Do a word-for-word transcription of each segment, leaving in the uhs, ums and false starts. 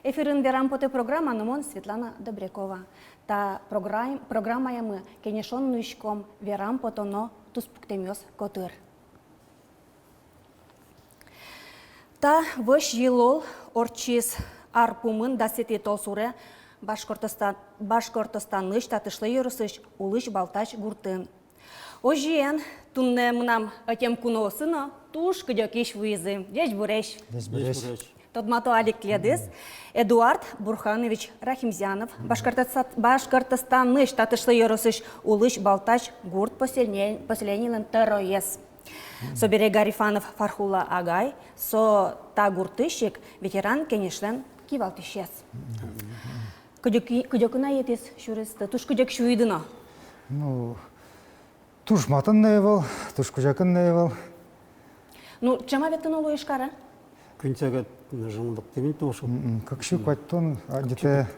Эфирын «Верам потэ» программа, но мон Светлана Добрякова. Та програм-, программаямы кенешон нуиськом верам потоно туспуктэмъёс котыр. Та вӧсь йылол ортчиз ар пумын, дасэтӥ толсуре, Башкортостан-, Башкортостанысь Татышлы ёросысь Улысь Балтач гуртын. Озьыен, туннэ мынам ӧтем куноосы но туж кыдёкысь вуизы. Ӟечбуресь! Ӟечбуресь! Тодмато али тӥледыз: Эдуард Бурханович Рахимзянов, Башкортоста-, Башкортостанысь Татышлы ёросысь Улысь Балтач гурт поселен-, поселенилэн тӧроез. Собере Гарифанов Фархулла агай, со та гуртысь ик ветеран кенешлэн кивалтӥсез. Кыдёкы-, кыдёкын-а йӧтӥз сюресты? Туж кыдёкысь вуиды но. Ну, туж матын но ӧвӧл, туж кузякын но ӧвӧл. Ну, ӵем-а ветлыны луиз Ижкаре? Куинь сяка но ӝыны лыктӥм ини, туж. М-м, кык сю куатьтон, а, где-то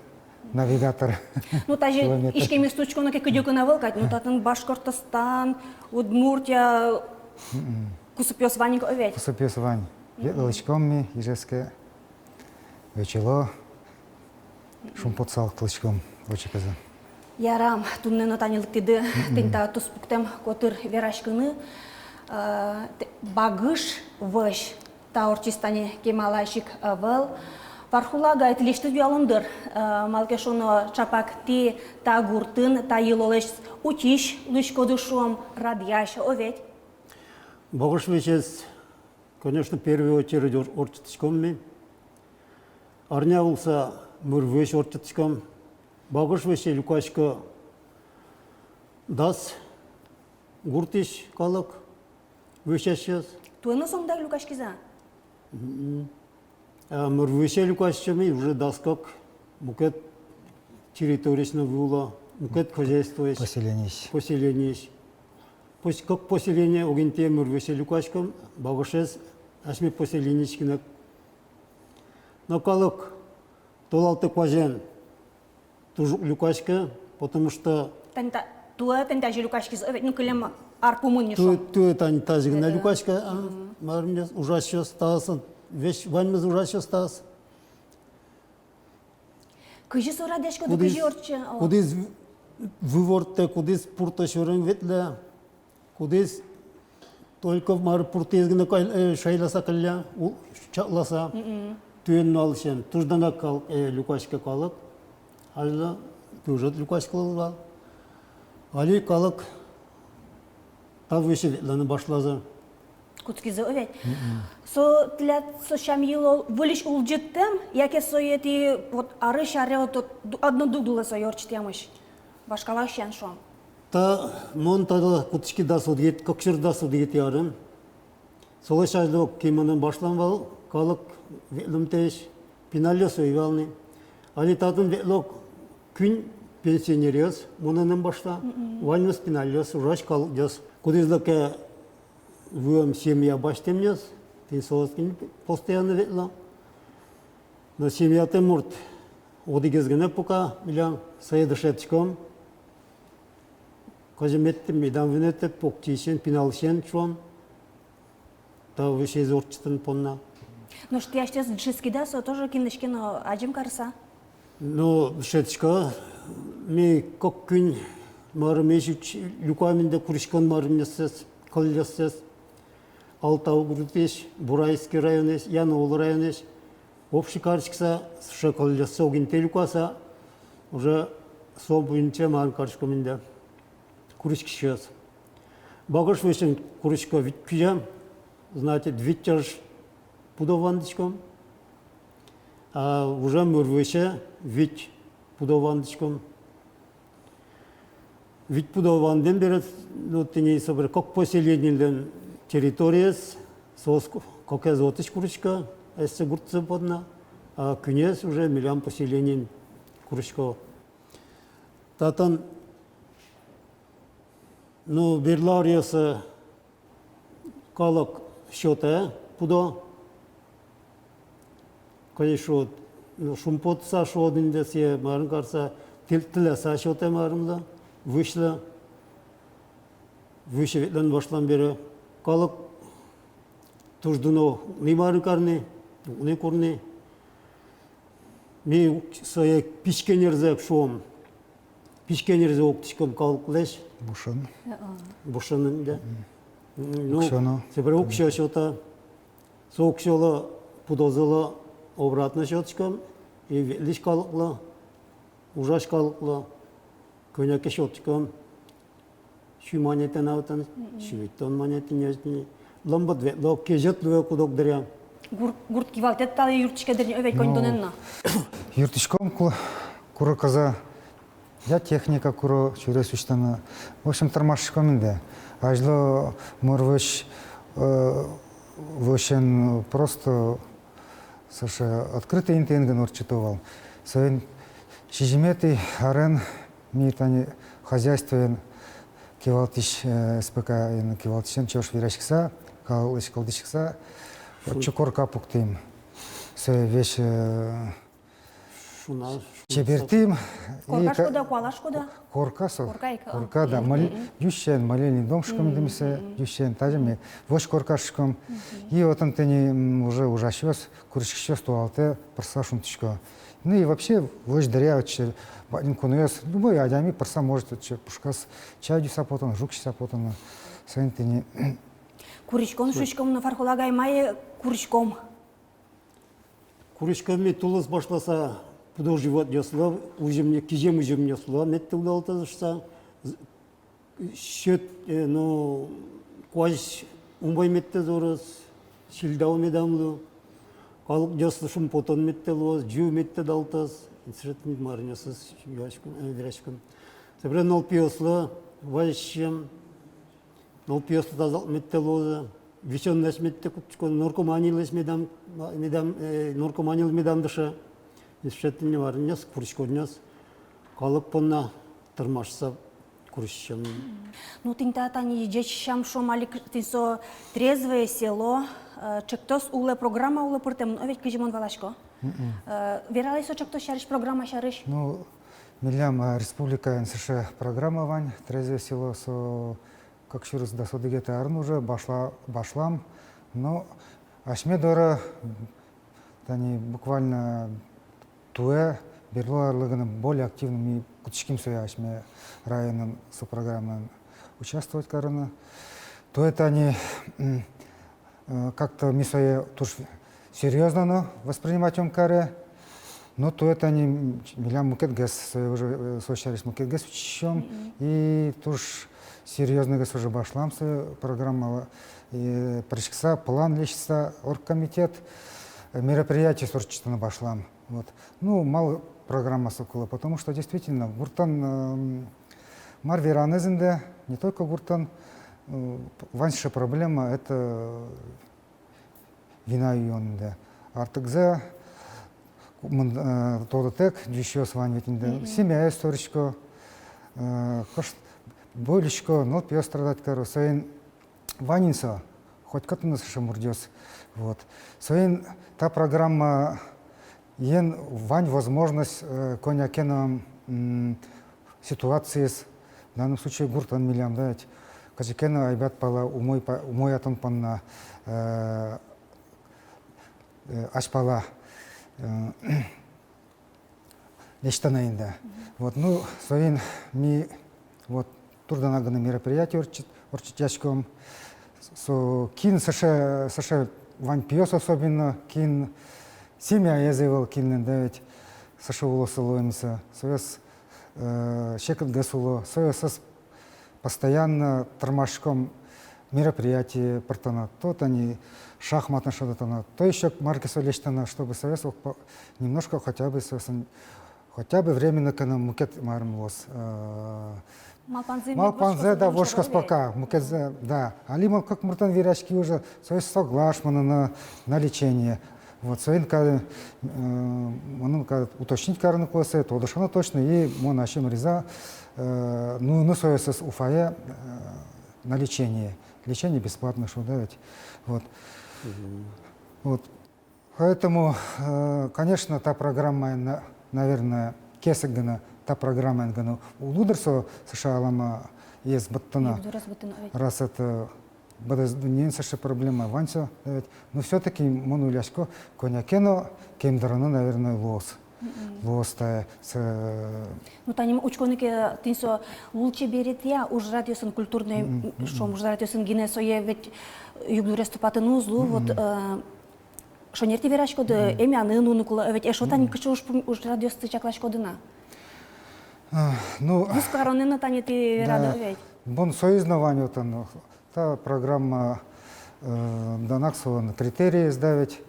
навигатор. Ну, тазьы километр. Иськемез учконо ке, кыдёкын ӧвӧл кадь, ну, татын Башкортостан, Удмуртия, м-м, кусыпъёс вань ик, о ведь? Кусыпъёс вань. М-м. Ветлӥськом ми Ижевске. Ӧтчыло шумпотсал кылӥськом, ӧтчы ке. Ярам, туннэ но тани лыктӥды тӥни та туспуктэм котыр вераськыны. Э, т-, Багыш вӧсь та ортчиз тани кемалась ик ӧвӧл. Фархулла агай, тӥлесьтыд юалом, дыр, э, малы ке шуоно, ӵапак тӥ та гуртын та йылолэсь утись луиськоды, шуом, радъясь, о ведь? Багыш вӧсез, конечно, первую очередь ор-, ортчытӥськом ми. Арня улса мӧр вӧсь ортчытӥськом. Багыш вӧсе люкасько дас гуртысь калык, вӧсясьёс. Туэ но сомында люкаськиз-а? Мгм. А мӧр вӧсе люкаськом ми уже дас кык мукет территориысь но вуыло, мукет хозяйствоысь. Поселениысь. Поселениысь. Пос-, кык поселение огинтые мӧр вӧсе люкаськом, Багышез асьме поселениысь гинэ. Но калык толалтэ куазен туж уг люкаськы, потому что... Тани та-, туэ тани тазьы люкаськиз, о ведь, ну, кылем ар пумын ни, ту-, шуом. Туэ тани тазьы гинэ, э, люкасько, а, мгм, мармес ужасьёс таосын, весь ваньмыз ужасьёс таос. Кызьы со радъяськоды, кудӥз, кызьы ортче, о. Кудӥз в-, вывортэ, кудӥз пурто сьӧрын ветлэ. Кудӥз только мар пуртыез гинэ кал-, э, шайласа кылля, у-, чакласа. Мгм. Туэ нуналысен туж данак кал-, э, люкаське калык. Азьло туж ӧд люкаськылӥз вал. Али калык та вӧсе ветлыны башладзы. Кутскизы, о ведь? Мгм. Со тӥляд со сям-йылол выльысь улӟыттэм, яке сое тӥ вот арысь аре вот, вот ду-, одно дугдылэ сое ортчытъямысь? Вашкалаысен, шуом. Та мон татын кутски дас одӥгетӥ, кык сюрс дас одӥгетӥ арын. Солэсь азьло ик ке монэн башлам вал калык ветлымтэысь, пиналъёс ӧй вал ни. Али татын ветло куинь пенсионеръёс монэным башла. Мгм. Ваньмыз пиналъёс, ужась калыкъёс. Кудӥзлы ке вуэм семья басьтэмъёс, тӥни соос ик ини постоянно ветло. Но семьятэ мурт одӥгез гинэ пока милям, сое дышетӥськом. Кызьы медтэм медам вунэтэ, покчиысен, пиналысен, шуом, та вӧсез ортчытон понна. Нош тӥ асьтэос дышетскиды-а, со тоже кинлэсь ке но адӟем карыса? Ну, дышетӥсько. Ми кык-куинь марымесь уч-, люкам инде куриськон марымъёссэс, кылъёссэс. Алтау гуртысь, Бурайский районысь, Янаул районысь. Общий кариськыса, сыӵе кылъёссэ огинтэ люкаса, уже со буйынче мар кариськом инде. Куриськисьёс. Багыш вӧсен курисько вить кузя, значит, вить ӧжыт пудо вандӥськом. А уже мӧр вӧсе вить пудо вандӥськом. Вить пудо вандэм бере, ну, тӥни собере кык поселенилэн территориез, соос ко-, кыкез отысь курисько, эсьсэ гуртсы понна, а куинез уже милям поселениын курисько. Татын, ну, берло аръёсы калык сётэ пудо. Кызьы шуод, ну, шумпотыса шуод инде, сое марын карыса, тӥл-, тӥляса сётэ марымлы, вӧсьлы. Вӧсе ветлон башлон бере калык туж дуно уг ни марын карыны, уг ни курыны. Ми ук-, сое пичи кенерзэ, шуом, пичи кенерзэ октӥськом калыклэсь. Бушен. Э, а. Бушен, да. Мгм. Ну, уксё но. Собере уксё сёто. Со уксёлы, пудозылы обратно сётӥськом, и ветлӥсь калыклы, ужась калыклы кӧня ке сётӥськом. Сю манетэн, а отын, мгм, сю витьтон манетэн, нежни. Лымбыт ветло, кезьыт луэ куд-ог дыръя. Гур-, гурт кивалтэт талы юрттӥське дыр ни, ӧвӧл, ну, коньдонэн но. Юрттӥськом ку-, курыказа. Я техника куро, сюрес усьтыны. В общем, тырмаськом инде. Азьло мур вӧсь, э, вӧсен просто сыӵе открытый интыын гинэ ортчыто вал. Соин сизьыметӥ арен ми тани хозяйствоен кивалтӥсь, э, С П К-ен кивалтӥсен ӵош вераськыса, калыклэсь кылзӥськыса, отчы корка пуктӥм. Сое весь, э, шуна, чебертӥм. Корка шуиськоды-а, куала шуиськоды-а? Корка со. Корка ик, а. Корка, да. Мгм. Мол-, юсен, молельный дом шуиськом, мгм, дымисе, мгм, юсен, тазьы ми вӧсь корка шуиськом. Мгм. И отын тӥни, м, уже ужасьёс, куриськисьёс туалте, пырса шунтӥсько. Ну и вообще, вӧсь дыръя отчы, бадӟым куноос, любой адями пырса может отчы пушказ чай юса потыны, жуг сиса потыны. Соин тӥни. Куриськон шуиськом но, Фархул агай, мае куриськом? Куриськом ми тулыс башласа, пудо-животъёслы, узьымъё-, кизем узьымъёслы мед удалтоз шуса, з-, сьӧд, э, ну, куазь умой мед дораз, сильдау медам лу, калыкъёслы шумпотон мед луоз, ӟу мед далтоз, инсьӧтмит марнёсыз юаськом, э, вераськом. Собере нылпиослы вазиськом, нылпиослы тазалык мед луозы, висёнлэсь мед кутско, наркоманилэсь медам, медам, э, наркоманилы медам дыше. Инсьӧтмит марнёс, куриськонъёс калык понна тырмашса куриськом. Ну, тӥни та, тани ӟеч сям, шуом, али к-, тӥни со «Трезвое село», э, ӵектос улэ, программа улэ пыртэмын, ӧвӧл-а, кызьы мон валасько? Мгм. Э, вералэ со ӵектос сярысь, программа сярысь. Ну, милям, э, республикаын сыӵе программа вань, «Трезвое село», со кык сюрс дас одӥгетӥ арын уже башла-, башлам. Но асьме доры, тани буквально туэ, берло арлы гинэ более активно ми кутским сое асьме районын со программаын участвовать карыны. Туэ тани, м, э, как-то ми сое туж серьёзно но воспринимать ум каре. Но туэ тани, м, милям мукетгес, сое уже, э, со сярысь мукетгес учкиськом. Мгм. И туж серьёзно гес уже башлам сое программалы. И пыриськыса, план лэсьтыса, оргкомитет, э, мероприятиос ортчытыны башлам. Вот. Ну, малы программа со кулэ, потому что действительно гуртын, эм, мар веранэз инде, не только гуртын, э, вань сыӵе проблема, это вина юон инде. Артыкзэ мын-, э, тодытэк ӟучъёс вань ведь инде. Мгм. Семьяез сорысько, э, кышт-, бойлисько, нылпиос страдать каро, соин вань ини со, хоть кытын но сыӵе муртъёс. Вот. Соин та программаен вань возможность, э, кӧня ке но, м, ситуациез, в данном случае гуртын милям, да, ведь, кызьы ке но айбат пала умой па-, умой атын понна, э, э, азьпала, э, лэсьтыны инде. Мгм. Вот, ну, соин ми вот туж дана гинэ мероприятие ортчыт-, ортчытъяськом. Со кин сыӵе, сыӵе вань пиос особенно, кин семьяез ӧвӧл, кинлэн, да, ведь, сыӵе улоссы луэмзы, соос, э, секытгес уло, соосыз постоянно тырмаськом мероприятие пыртыны, то тани шахматын шудытыны, то ещё мар ке со лэсьтыны, чтобы соос ог по-, немножко хотя бы соосын, хотя бы временно ке но мукет марым луоз, э, малпанзэ, малпанзэ, да, вошкос пока, мукетзэ, да. Али мон кык муртэн вераськи уже, соос соглаш мыныны на лечение. Вот, соин ка, э, мыным ка уточнить карыны кулэ сое, тодышоно точно, и мон ачим риза, э, ну, ну, соосыз Уфае, э, на лечение. Лечение бесплатное, шуо, да ведь. Вот. Мгм. Вот. Поэтому, э, конечно, та программаен, на-, наверное, кесэг гинэ, та программаен гинэ уг луы дыр со сыӵе аламаез быдтыны. Югдурез быдтыны, ой. Раз это быдэс дуннеын сыӵе проблема вань со, да ведь. Но всё-таки мон улясько, кӧня ке но кемдырыны, наверное, луоз. луоз та, с- Ну, тани учконо ке, тӥни со лулчеберетъя ужрадъёсын, культурной, шуом, ужрадъёсын гинэ сое ведь югдурез тупатыны уз лу, вот, э, шонер тӥ вераськоды, эмъяны нуыны кулэ, ведь эшшо тани кыӵе ужпум, ужрадъёсты чакласькоды на? А, ну, вузкаронэн но тани тӥ верады ведь. Бон соиз но вань отын, та программа, э, данак солэн критериез, да ведь,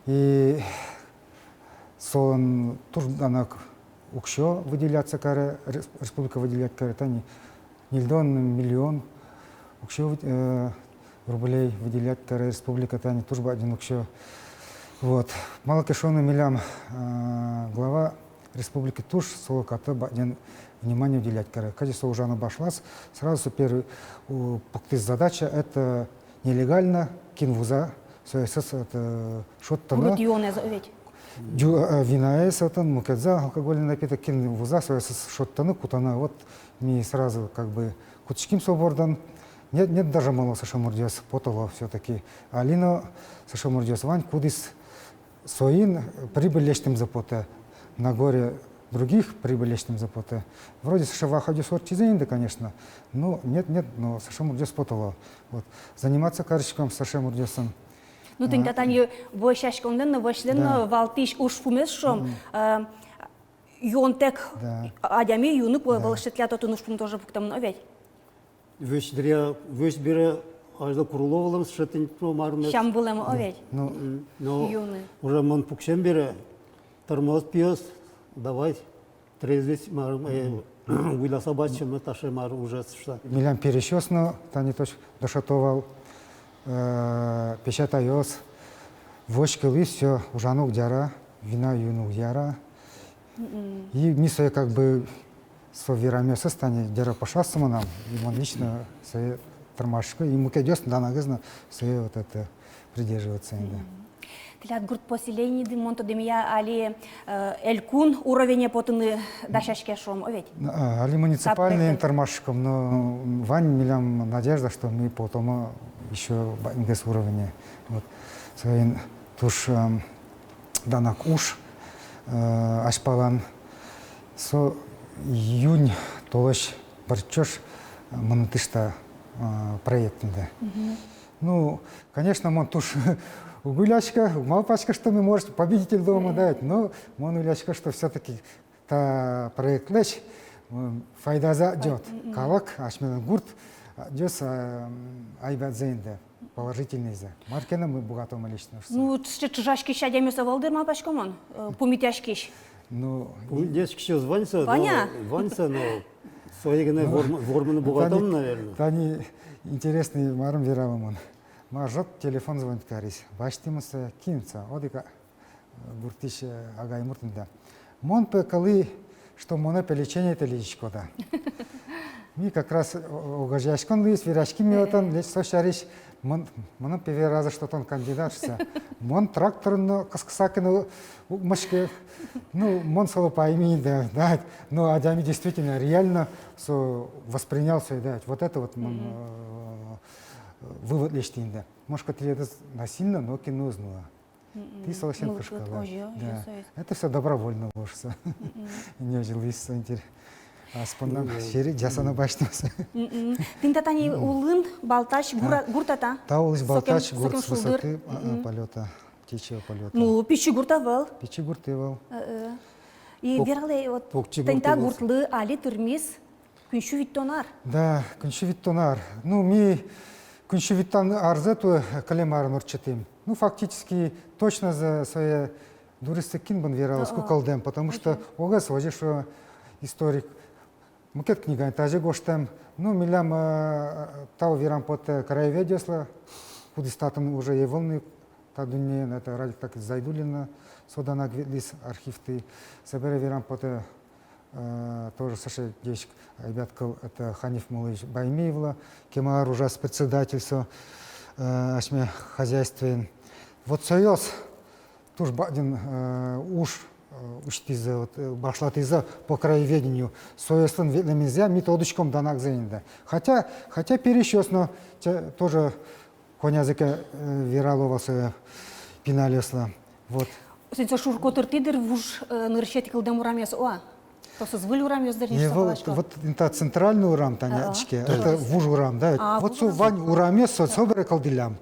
и солэн туж данак уксё выделяться каре, рес- республика выделять каре, тани ньыльдон миллион уксё выд- э, рублей выделять каре республика, тани туж бадӟым уксё. Вот. Малы ке шуоно, милям, э, глава республики туж солы катэ бадӟым внимание уделять каре. Кызьы со ужаны башлаз, сразу со первый, у, пуктӥз задача, это нелегально, кин вуза, соосыз, это, шедьтыны. Курыт юонэз ведь. Ӟу- э, винаез, отын мукетзэ, алкогольный напиток, кин вуза, соосыз шедьтыны, кутыны. Вот ми сразу как бы кутским со бордын. Нет, нет, даже малы сыӵе муртъёс потыло всё-таки. Али но сыӵе муртъёс вань, кудӥз соин прибыль лэсьтэмзы потэ, на горе других прибыль лэсьтэмзы потэ. Вроде сыӵе вахадъёс ортчизы инды, конечно, но нет, нет, но сыӵе муртъёс потыло. Вот. Заниматься кариськом сыӵе муртъёсын. Ну, тӥни та тани вӧсяськонлэн но, вӧсьлэн но валтӥсь ужпумез, шуом, э, юонтэк адями юны кулэ ӧвӧл, шуыса, тӥляд отын ужпум тоже пуктэмын, о ведь? Вӧсь дыръя, вӧсь бере азьло куруло вылэм сыӵе тӥни, ну, марым. Сям вылэм, о ведь? Ну, но юны. Уже мон пуксем бере, тырмоз пиос, давай, трезвость, марым, э, выльаса басьтом, но таӵе, марым, ужез шуса. Милям пересьёс но тани тож дышето вал, э, песятайёс, вӧсь кылӥз, всё, ужаны уг яра, вина юыны уг яра. И ми сое как бы со верамъёсыз тани дерапашас со мынам, и мон лично сое тырмасько, и мукетъёс данагез но сое вот это придерживаться инды. Тӥляд гурт поселениды, мон тодэмъя, али, э, элькун уровене потыны дасяське, шуом, о ведь? А, али муниципальный тырмаськом, но вань милям надежда, что ми потом ещё бадьгес уровене. Вот. Соин туж, эм, данак уж, э, азьпалан. Со июнь толэзь пыр ӵош, э, мынытӥз та, э, проектмы. Ну, конечно, мон туж уг уляськы, уг малпаськы, что ми, может, победитель луомы, да ведь, но мон улясько, что всё-таки та проектлэсь, м, файдазэ адӟоз калык, асьмелэн гурт адӟоз, а, м, айбатзэ инды, положительныйзэ. Мар ке но ми быгатом лэсьтыны шуса. Ну, сыӵе чыжаськись адямиос ӧвӧл дыр, малпасько мон, э, пумитъяськись. Ну, пумитъяськисьёс вань со, вань, но, вань со, но сое гинэ ворм-, вормыны быгатом, наверное. Тани интересный марым верало мон. Мар ӝог телефон звонить кариз. Басьтӥмы сое, кин со, одӥг, а, гуртысь, э, агай мурт инды. Мон пе кылӥ, что монэ пе лечениетӥ лэзиськоды. Ми как раз о-, огазеяськон луиз, вераським ми отын, леч-, со сярысь, мон, мыным пе веразы, что тон кандидат шуса. Мон тракторын но кыскыса ке но укмысько. Ну, мон солы пайми инды, да. Но адями действительно, реально со воспринял сое, да. Вот это вот мон, э, вывод лэсьтӥ инды. Может, тӥледыз насильно нокин но уз нуы. Тӥ солэсен кышкалэ. Да. Это всё добровольно луоз шуса. Не озьы луиз со, интер-, ас поннам серекъяса но басьтӥмы сое. Тӥни та тани улын Балтач гура-, гурт-а та? Та улысь Балтач гурт, с высоты, а, а, полёта, птичьего полёта. Ну, пичи гурт ӧвӧл. Пичи гурт ӧвӧл. Э-э. И вералэ, вот, тӥни та гуртлы али тырмиз куинь сю витьтон ар. Да, куинь сю витьтон ар. Ну, ми куинь сю витьтон арзэ туэ кылем арын ортчытӥм. Ну, фактически, точно за сое дурысьтыз кин бен вералоз ку кылдэм, потому что огез озьы шуэ историк. Мукет книгаын тазьы гожтэм. Ну, милям, э, тау верам потэ краеведъёслы, кудӥз татын уже ӧвӧл ни та дуннеын, это Радик Зайдуллин, со данак ветлӥз архивтӥ. Собере верам потэ, э, тоже сыӵе ик айбат кыл, это Ханиф Муллаевич Баймиевлы, кема ар ужаз председатель со, э, асьме хозяйствоын. Вот соос туж бадӟым, э, уж, э, усьтӥзы, вот, э, башлатӥзы по краеведению. Соос татын ветлэмзыя ми тодӥськом данакзэ инды. Хотя, хотя пересьёс но те-, тоже конязы ке, э, верало вал сое пиналъёслы. Вот. Сыӵе шур котыртӥ дыр вуж, э, нырысетӥ кылдэм урамъёс, уа? Тосыз выль урамъёс дыр ни, что ӧвӧл, паласько. Вот это центральный урам, тани, а, а, ичке. Тӧ. Это вуж урам, да? А, вот вуж со урам. Вань урамъёс, со, собере кылдӥллям.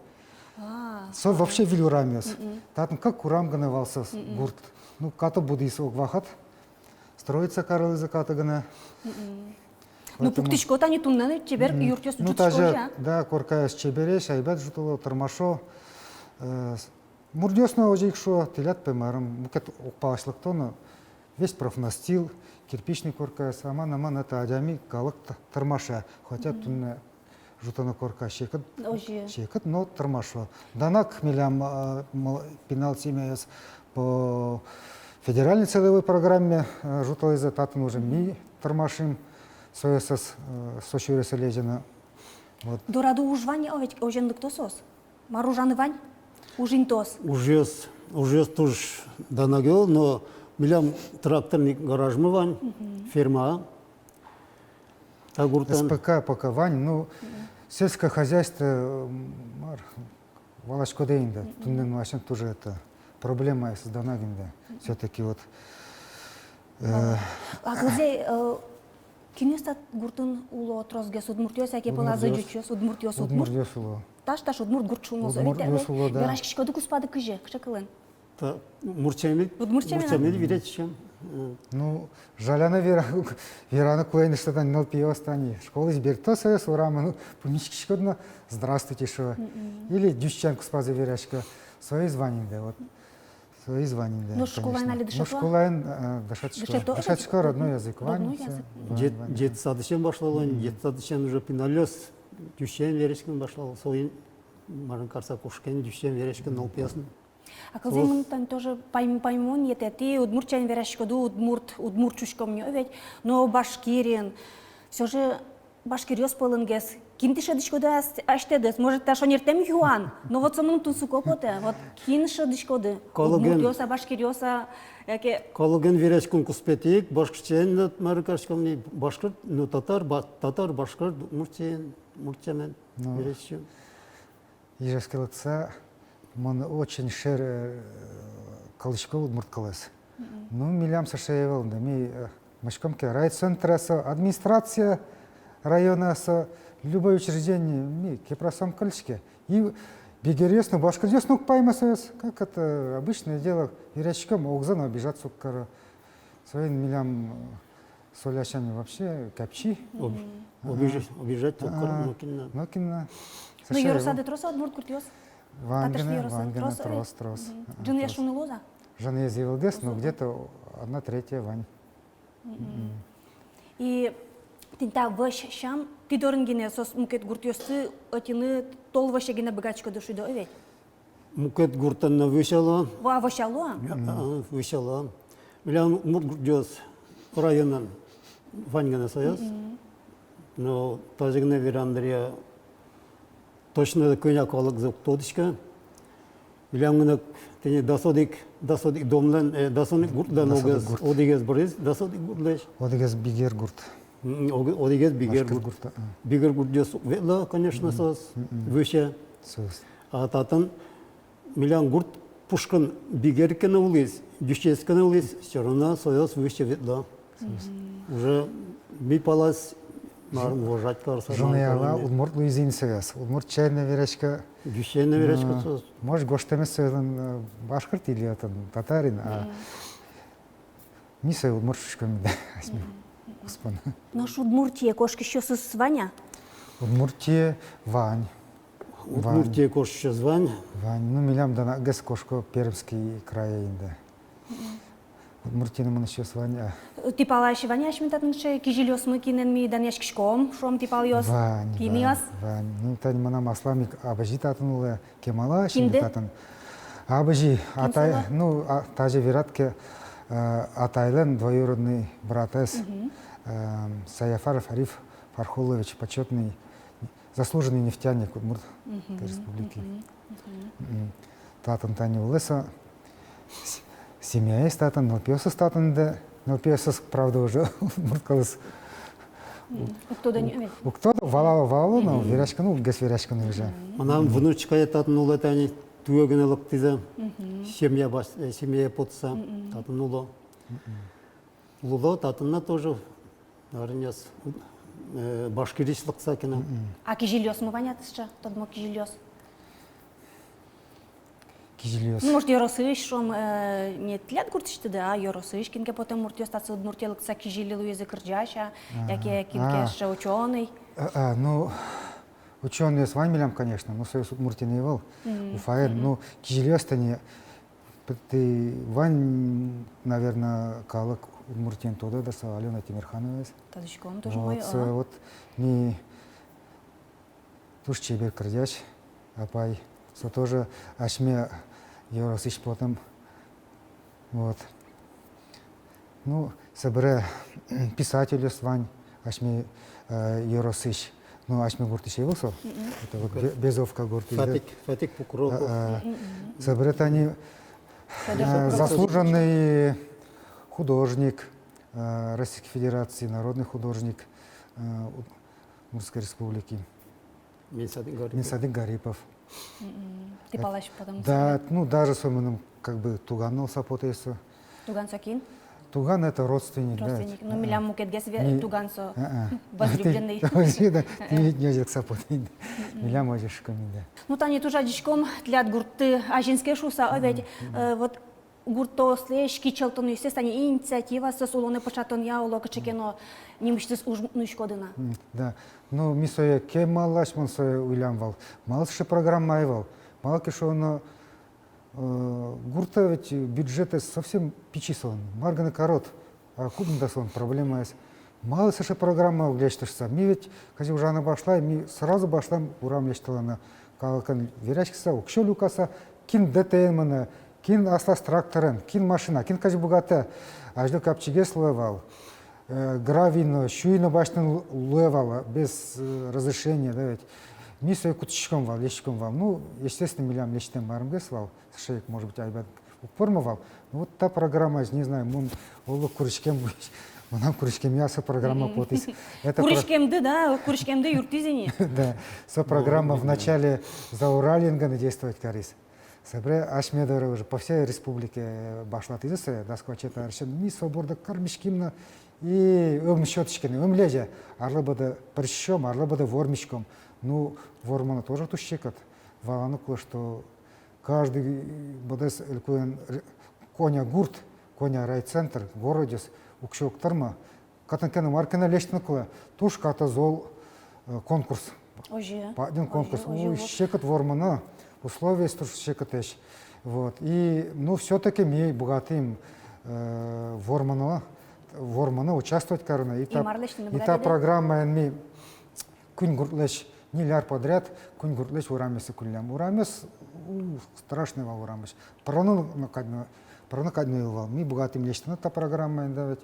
А. Со вообще выль урамъёс. Мгм. Татын кык урам гинэ вал соос, мгм, гурт. Ну, катэ будӥз ог вакыт. Строиться карылӥзы катэ гинэ. Мгм. Ну, поэтому пуктӥсько, тани туннэ но чебер, мгм, юртъёс, ну, ӝутӥсько, тазьы, я? Да, коркаос чебересь, айбат ӝутыло, тырмашо. Э, с-, муртъёс но озьы ик шуо, тӥляд, пе, марым, мукет уг палась лыкто но, весь профнастил, кирпичный коркаос, аман-аман, это адями, калык т-, тырмаше, хотя, мгм, туннэ ӝутоно корка секыт, озьы, секыт но тырмашо. Данак милям, а, мал-, пинал семьяос по федеральной целевой программе, а, ӝутылӥзы, татын уже ми тырмашим, соосыз, э, со сюресэ лэзьыны. Вот. Дорады уж вань, о, ведь озьы ик лыкто соос. Мар ужаны вань? Уж интыос. Ужъёс, ужъёс туж данак ӧвӧл, но милям тракторный гаражмы вань, мгм, ферма. Та гуртын. С П К пока вань, ну, мгм, сельское хозяйство, м, мар, валаськоды инде, мгм, туннэ нунаысь туж это проблема, если данак инде. Мгм. Всё-таки вот, э, а кызьы, э, кинъёс та гуртын уло тросгес, удмуртъёс яке пӧлазы ӟучъёс? Удмуртъёс. Удмуртъёс, удмурт. Удмуртъёс уло. Таш-таш удмурт гурт шуыны луоз, удмуртъёс ведь, уло, да. Вераськиськоды куспады кызьы, кыӵе кылын? Та удмурт сямен, удмурт сямен, удмурт сямен, а? Вераськиськом. Э. Ну, жаляны вера-, вераны кулэ ни, что тани нылпиос тани школаысь берто соос урамын, ну, пумиськиськод но: «Здравствуйте», шуо. Мгм. Или ӟучен куспазы верасько. Соиз вань инде, вот. Соиз вань инде, конечно. Но школаын али дышето-а? Но школаын, э, дышетско. Дышето? Дышетско, родной язык вань. Родной язык. Вань, вань. Дет-, детсадысен башлало, мгм, детсадысен уже пиналъёс ӟучен вераськыны башлало. Соин, марым, карыса кошкем ӟучен вераськыны нылпиосын. А кызьы мон тани тоже пайм-, паймон йӧтэ, тӥ удмурт сямен вераськоды, удмурт, удмурт шуиськом ни, о, ведь, но башкирын. Всё же башкиръёс пӧлын гес. Кин тӥ шӧдӥськоды ас-, асьтэдыз? Может, та шонертэм юан, но вот со мыным тунсыко потэ. Вот кин шӧдӥськоды? Калыкен. Удмуртъёс-а, башкиръёс-а, яке? Калыкен вераськон куспетӥ ик башкир сямен, но, марым, кариськом ни, башкир, ну, татар, ба-, татар, башкир, удмурт сямен, удмурт сямен вераськом. Ижевске лыктыса, мон очень шер, э, кылӥсько удмурт кылэз. Мгм. Ну, милям сыӵе ӧвӧл инде, ми, э, мыськом ке райцентръя со, администрация района со, любой учреждение, ми кепрасом кылӥське. И бигеръёс но, башкиръёс но уг пайма соос, как это обычное дело, вераськом, огзэ но обижаться уг каро. Соин милям, э, со ласянь вообще капчи. Об-, мгм, обижать, обижать уг каро, а, нокин но. Нокин но. Ну, ёросады трос-а удмурт гуртъёс? Вань гинэ, вань гинэ, трос, трос, трос. Мгм. Ага, ӝыныяз трос. Шуыны луоз-а? Ӝыныяз ӧвӧл гес, но где-то одна третья вань. Мгм. Мгм. И тӥни та вӧсь сям, тӥ дорын гинэ, соос мукет гуртъёсты ӧтьыны тол вӧсе гинэ быгатӥськоды шуиды, о, ведь? Мукет гуртын но вӧсяло. Ва, вӧсяло? А, вӧсяло. Милям удмурт гуртъёс районын вань гинэ соос. Мгм. Но тазьы гинэ верам дыръя, точно кӧня калыкзэ уг тодӥськы. Милям гинэ тӥни дас одӥг, дас одӥг домлэн, э, дас одӥг гуртлэн, дас одӥг огез, гурт. Одӥгез быриз, дас одӥг гуртлэсь. Одӥгез Бигер гурт. М, ог-, одӥгез Бигер гурт. Башкир гурт, а. Бигер гуртъёс ветло, конечно, соос вӧсе. Соос. А татын милям гурт пушкын бигер ке но улӥз, ӟучез ке но улӥз, всё равно соос вӧсе ветло. Соос. Мгм. Уже ми палась, марым, вожать карыса. Ӝыныяз удмурт луизы ини соос, удмурт сямен верасько. Ӟучен но верасько соос. Может, гожтэмез соослэн, э, башкир или отын татарин, а. Мгм. Ми сое удмурт шуиськом, да, асьме куспын. Нош Удмуртие кошкисьёсыз вань-а? Удмуртие вань. Удмуртие кошкисьёс вань. Вань. Ну, милям данагес кошко Пермский крае инде. Удмуртиын мынӥсьёс вань-а? Тӥ палась вань-а асьме татын сыӵе кизилиосмы, кинэн ми данъяськиськом, шуом, тӥ палъёс? Вань, вань, вань. Кинъёс? Вань. Ну, тани мынам аслам ик абызи татын улэ, кемалась инде татын. Абызи, атай, ну, а, тазьы верад ке, э, атайлэн двоюродный братэз, э, Саяфаров Ариф Фархуллович, почётный, заслуженный нефтяник Удмурт республики. Мгм. Татын тани улэ со, с-, семьяез татын, нылпиосыз татын, да, нылпиосыз, правда, уже удмурт кылыз. Мгм. Уг тодо ни, уг, уг тодо, валало, валало, но вераськыны, уггес вераськыны уже. Мынам внучкае татын улэ тани, Туэ гинэ лыктӥзы, семья бас-, э, семьяе потыса, татын уло. Уло, татын но тоже арняс, э, Башкириысь лыктыса ке но. А кизилиосмы вань-а тӥ сыӵе, тодмо кизилиос? Кизилиос. Ну, может, ёросысь, шуом, э, не тӥляд гуртысьтыды, а ёросысь, кин ке потэм муртъёс татчы, Удмуртие лыктыса, кизили луизы кырӟась-а, яке кин ке сыӵе учёный? А, а, ну, учёнойёс вань милям, конечно, но соос Удмуртиын ӧвӧл, Уфаын, ну, кизилиос тани, пе-, тӥ вань, наверно, калык Удмуртиын тодэ-а, да, со Алёна Тимерхановаез. Тодӥськом, туж умой. Вот, а, со, вот, ми Туж чебер кырӟась, апай. Со тоже асьме ёросысь потэм. Вот. Ну, собере писательёс вань асьме, э, ёросысь. Ну, асьме гуртысь ӧвӧл со. Это вот Бе-, Безовка гуртысь, да? Фатик, Фатик Пукроков. А, а. Собере тани, э, заслуженный художник, э, Российской Федерации, народный художник, э, Удмуртской Республики. Минсадик Гарипов. Минсадик Гарипов. Тӥ палась потэмын. Да, ну, даже со мыным как бы туган луыса потэ со. Туган со кин? Туган — это родственник, да. Родственник. Ну, милям мукетгес ве-, туган со. Возлюбленный. Тӥ ведь нёжекса потэ. Милям озьы шуиськом, да. Ну, тани туж адӟиськом тӥляд гуртты азинске шуыса, а ведь, э, вот гуртъёслэсь кичӧлтонъёссэс, тани инициативаоссэс улонэ пыӵатонъя, оло, кыӵе ке но нимысьтыз уж нуиськоды на. М, да. Ну, ми сое кемалась, мон сое уллям вал. Малы сыӵе программа ӧй вал? Малы ке шуоно, э, гуртэ ведь бюджетэз совсем пичи солэн. Мар гинэ карод, а кудӥз да солэн проблемаез. Малы сыӵе программа уг лэсьты шуыса. Ми ведь, кызьы ужаны башлай, ми сразу башлам урам лэсьтылыны. Калыкен вераськыса, уксё люкаса, кин ДТ-ен мынэ, кин аслаз тракторен, кин машина, кин кызьы быгатэ. Азьло капчигес луэ вал. Э, гравий но, сюй но басьтыны лу-, луэ вал, без, э, разрешения, да ведь. Ми сое кутӥськом вал, лэсьтӥськом вал. Ну, естественно, милям лэсьтэм марымгес вал. Сыӵе ик, может быть, айбат уг пӧрмы вал. Ну, вот та программаез, не знаю, мон оло куриськем, мынам куриськемъя со программа потӥз. Это про- Куриськемды, да, куриськемды юрттӥз ини. Да, со программа вначале Зауральын гинэ действовать кариз. Собере асьме доры уже по всей республике башлатӥзы сое, дас куать арысен. Ми со борды кармиським но, и ӧм сётӥське но, ӧм лэзьы. Арлы быдэ пыриськом, арлы быдэ вормиськом. Ну, вормыны тоже туж секыт. Валаны кулэ, что каждый быдэс элькунэн ре-, кӧня гурт, кӧня райцентр, городъёс уксё уг тырмы. Кытын ке но, мар ке но лэсьтыны кулэ. Туж катэ зол, э, конкурс. Озьы. Бадӟым конкурс. Озьы, озьы. Уй, секыт вормыны, условиос туж секытэсь. Вот. И, ну, всё-таки ми быгатӥм, э, вормыны, вормыны, участвовать карыны. И та, и мар лэсьтыны быгатӥды? И та программаен ми куинь гуртлэсь, ньыль ар подряд куинь гуртлэсь урамъёсы куллям. Урамъёс, у, страшный вал урамъёс. Пыроно но кадь но, пыроно кадь но ӧй вал. Ми быгатӥм лэсьтыны та программаен, да ведь.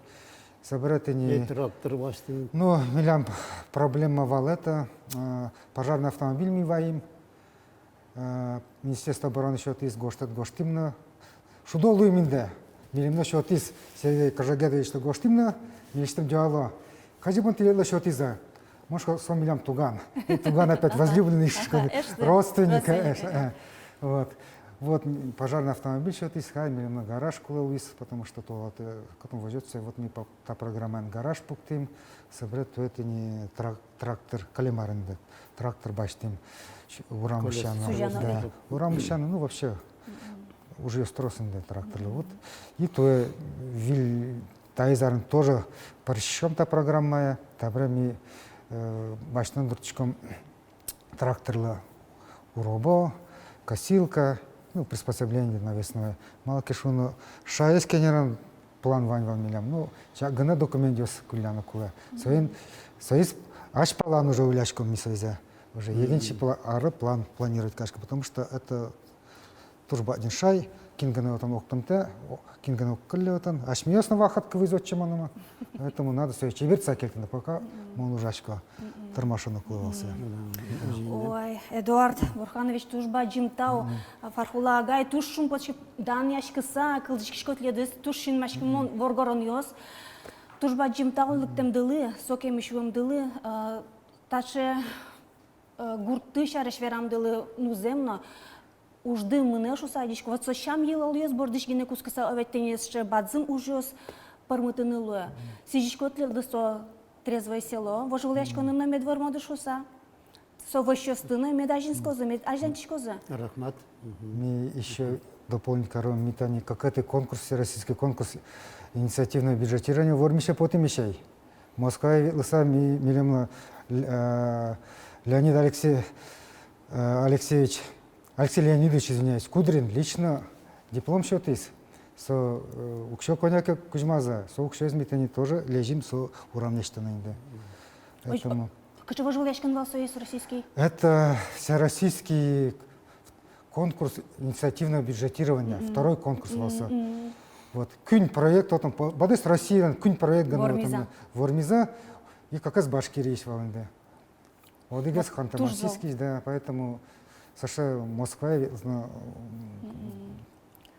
Собере тӥни. И трактор басьтӥм. Ну, милям проблема вал это, э, пожарный автомобиль ми ваим. Э, Министерство обороны сётӥз, гожтэт гожтӥм но. Шудо луим инде. Милемлы сётӥз, Сергей Кожегетовичлы гожтӥм но, милесьтым юало: кызьы бон тӥледлы сётӥзы? Мон шуисько, со милям туган. И туган опять возлюбленный, ага, шуисько, эш, да? Родственник, родственник, эш, ага. Э. Вот. Вот, м, пожарный автомобиль сётӥз, ха, милемлы гараж кулэ луиз, потому что туалет, э, кытын возётся, вот ми по-, та программаен гараж пуктӥм, собере туэ тӥни трак-, трактор, калемаренды, трактор басьтӥм, щ-, урам усьяны, да, урам усьяны, ну, вообще, ужъёс трос инде тракторлы, вот. И туэ выль, таиз арын тоже пыриськом та программае, табере ми, э, басьтыны турттӥськом тракторлы уробо, косилка, ну, приспособление навесное. Малы ке шуоно, шаесь кенерон план вань вал милям. Ну, чак гинэ документъёс кулланы кулэ. Соин, соиз азьпалан уже улляськом ми соизэ. Уже егит пла-, ары план планировать кариськом, потому что это туж бадӟым шай, кин гинэ отын октымтэ, о, кин гинэ огкылле отын. Асьмеос но вакыт кылиз отчы мыныны. Поэтому надо сое чебертыса кельтыны, пока мон ужасько. Тырмашоно кулэ вал сое. Ой, Эдуард Бурханович, туж бадӟым тау. Фархула агай, туж шумпотӥсько, данъяськыса кылзӥськисько тӥледыз, туж синмаськымон воргоронъёс. Туж бадӟым тау лыктэмдылы, сокем сюлэмдылы, э, таӵе, э, гуртты сярысь верамдылы, ну, зэм но. ужды мынэ шуса адӟисько. Вот со сям-йылолъёс бордысь гинэ кутскыса, о ведь, тӥни сыӵе бадӟым ужъёс пӧрмытыны луэ. Сӥзиськод тӥледлы со «Трезвое село» вожвылъяськонын но мед вормоды шуса. Со вӧсьёсты но мед азинскозы, мед азинтӥськозы. Рахмат. Мгм. Ми ещё дополнить каром, ми тани кыкетӥ конкурс, всероссийский конкурс инициативного бюджетирования вормисе потӥмы ай. Москвае ветлыса ми, милемлы, э, Леонид Алексей-, э, Алексеевич, Алексей Леонидович, извиняюсь, Кудрин лично диплом сётӥз. Со, э, уксё кӧня ке кузьмаз-а, со уксёез ми тани тоже лэзим со урам лэсьтыны инде. Ой, поэтому кыӵе вожвылъяськон вал со, всероссийский? Это всероссийский конкурс инициативного бюджетирования, мгм, второй конкурс вал со. Мгм. Вот, куинь проект, вот он, по-, быдэс Россиын куинь проект гинэ вот он вормиз-а? Вормиз-а, и как раз Башкириысь вал инде. Одӥгез вот Ханты-Мансийскиысь, да, поэтому сыӵе Москвае ветлыса, мгм,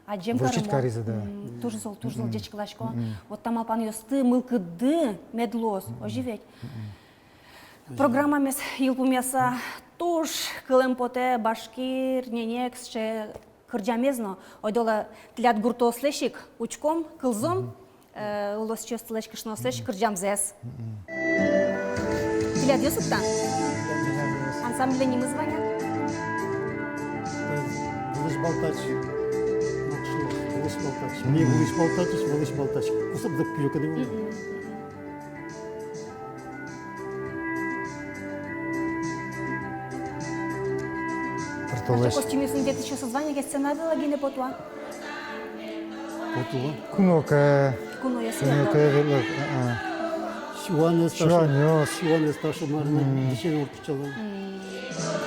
адӟем карыса вручить каризы, да. Мгм. Туж зол, туж зол, мгм, ӟечкыласько. Мгм. Вот та малпанъёсты, мылкыдды мед луоз, мгм, озьы ведь. Мгм. Программамес йылпумъяса, туж кылэм потэ башкир, ненег сыӵе кырӟамез но. Ойдолэ тӥляд гуртоослэсь ик учком, кылзом, мгм, э, улосчиослэсь, кышноослэсь, мгм, кырӟамзэс. Мгм. Тӥляд-а со та? Ансамбльлэн нимыз вань-а? Вылысь Балтач. Вылысь Балтач. Мгм. Вылысь Балтач, Вылысь Балтач. Кусып дык кирюкады. Мгм. Пыртолэсь. Костюмъёсын ветлӥсьёсыз вань-а, яке сцена вылэ гинэ потэ-а? Потэ. Куно ке. Куноос ке ветло. Куно ке ветло, а-а. Сюанэз таӵе. Сюанэз. Сюанэз таӵе мар-а, мгм, дӥсен ортчыло. Мгм.